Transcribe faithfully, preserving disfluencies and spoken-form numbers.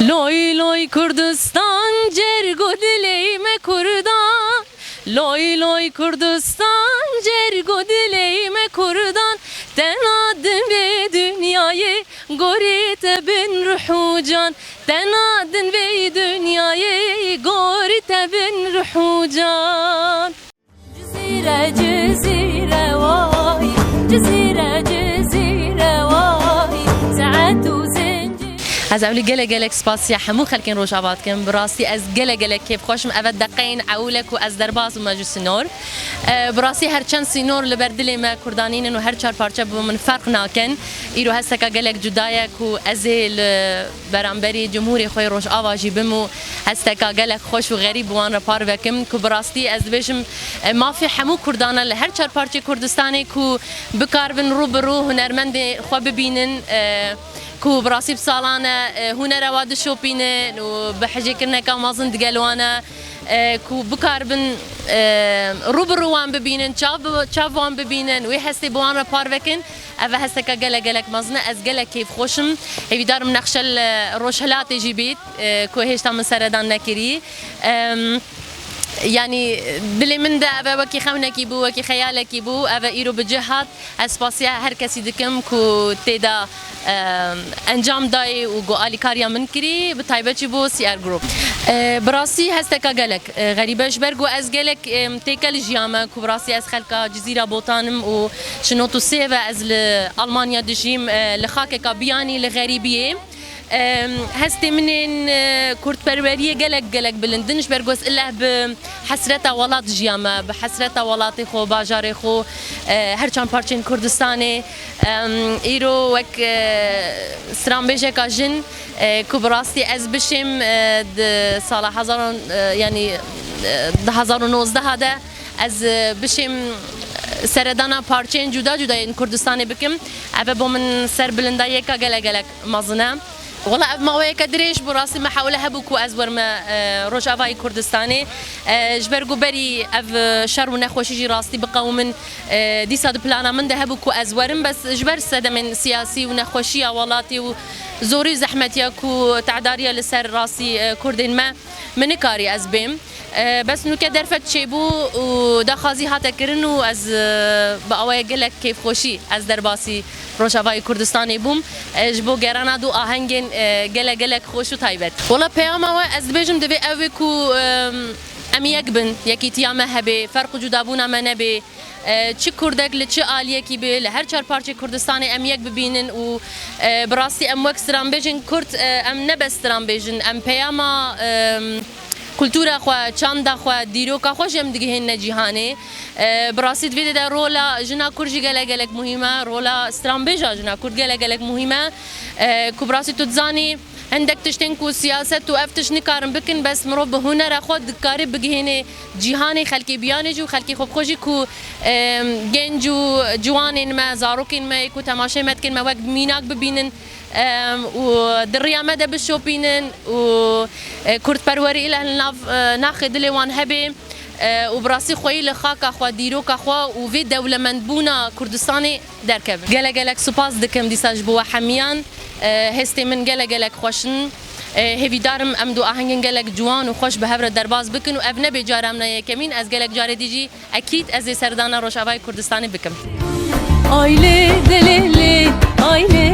Loy loy Kurdistan, cerg û dilê me Kurdan. Loy loy Kurdistan, cerg û dilê me Kurdan. Tena din vê dinyayê gorî te bin ruh û can. Tena din vê dinyayê gorî te bin ruh û can. Cizîre, Cizîre, way, Cizîre, Cizîre, way, saet û zincîr. Ez ewlî gelek gelek spasiya hemû xelkên Rojava dikim. Bi rastî ez gelek gelek kêfxweş im. Eve deqeyên ewil e ku ez derbas bûme ji sînor. E, bi rastî her çend sînor li ber dilê me Kurdanî nin û her çar parçe bi min ferq nakin. Îro hesteka gelek cuda ye ku ez ê li beramberî cumhûrê xwe yê Rojava jî bim û hesteka gelek xweş û xerîb bi wan re parve kim ku bi rastî ez dibêjim, e, mafê hemû Kurdan e li her çar parçeyê Kurdistanê ku bikaribin rû bi rû hunermendê xwe bibînin, e, ku bi rastî bi salan e, e, hunera wa dişopînin û bi hejêkirineka mezin digel wan e, e, ku bikaribin, e, rû bi rû wan bibînin, çav bi çav wan bibînin, wê hestê bi wan re parve kin. Ev hesteka gelek gelek mezin e. Ez gelek kêfxweş im. Hêvîdar im nexşe li Rojhilatê jî bît, e, ku hêşta min seredan nekirî. Em, yanî dilê min de eve wekî xewnekî bû, wekî xeyalekî bû. Eve îro bi cih hat. Ez spasiya her kesî dikim ku tê de, em, encam dayê û ku alîkariya min kirî, bi taybet jî bo C R Group. E, bi rastî hesteka gelek, e, xerîb e, ji ber ku ez gelek, em, têkel jiyame, ku bi rastî ez xelka Cizîra Botan im û ji nod û sê ve ez li Almanya dijîm, e, li xakeka biyanî, li xerîbiyê. Em, hestê min ên, e, kurdperweriyê gelek, gelek bilind in, ji ber ku ez ileh bi hesreta welat jiyame, bi hesreta welatê xwe, bajarê xwe, e, her çend parçeyên Kurdistanê. Em, îro wek, e, stranbêjeka jin, e, ku bi rastî ez bişêm, e, di sala hezar, e, yanî, e, du hezar û nozdeh de ez, e, bişêm, e, seredana parçeyên cuda cuda yên Kurdistanê bikim. Ev e bo min serbilindayiyeka gelek gelek mezin e. Wela ev maweyeke dirêj bû, rastî me hewle hebû ku ez werime, e, Rojavayê Kurdistanê. E, ji ber ku berî ev, e, şer û nexweşî jî rastî biqewimin, e, dîsa di plana min de hebû ku ez werim, bes ji ber sedemên siyasî û nexweşiya welatê û zorî û zehmetiya ku tehdariya li ser rastî, e, Kurdên me, min nikarî ez bêm. E, bes nûke derfet çêbû û daxwazî hate kirin û ez, e, bi awayek gelek kêfxweşî ez derbasî Rojavayê Kurdistanê bûm. E, ji bo gerana du ahengên, e, gelek gelek xweş û taybet. Wela peyama we ez dibêjim divê ew ê ku, e, em yek bin, yekîtiya me hebe, ferq û cudabûna me nebe. E, çi Kurdek li çi aliyekî be, li her çar parçeyê Kurdistanê em yek bibînin û, e, bi rastî em wek stranbêjên Kurd, e, em ne bes stranbêj in, em peyama, e, kultura xwe, çanda xwe, dîroka xwe jî em digihînine cîhanê. E, bi rastî di vê de rola jina Kurd jî gelek gelek muhîm e, rola stranbêja jina Kurd gelek gelek muhîm e. E, ku bi rastî tu dizanî, hindek tiştên ku siyaset û ev tişt nikarin bikin, bes mirov bi hunera xwe dikare bigihêne cîhanê, xelkê biyanê jî û xelkê xwe bi xwe jî ku, em, genc û ciwanên me, zarokên me ku temaşeyê me dikin, me wek mînak bibînin, em, û di riya me de bişopînin û, e, kurdperwerî îleh li nav, e, naxê dilê wan hebe, e, û bi rastî xweyî li xaka xwe, dîroka xwe û vê dewlemendbûna Kurdistanê derkevin. Gelek gelek spas dikim dîsa ji bo we hemiyan. E, hestê min gelek gelek xweş in. E, hêvîdar im em du ahengên gelek ciwan û xweş bi hev re derbas bikin û ev nebe cara min a yekemîn. Ez gelek carê dî jî ekîd ez ê serdana Rojavayê Kurdistanê bikim. Aylê delelê, aylê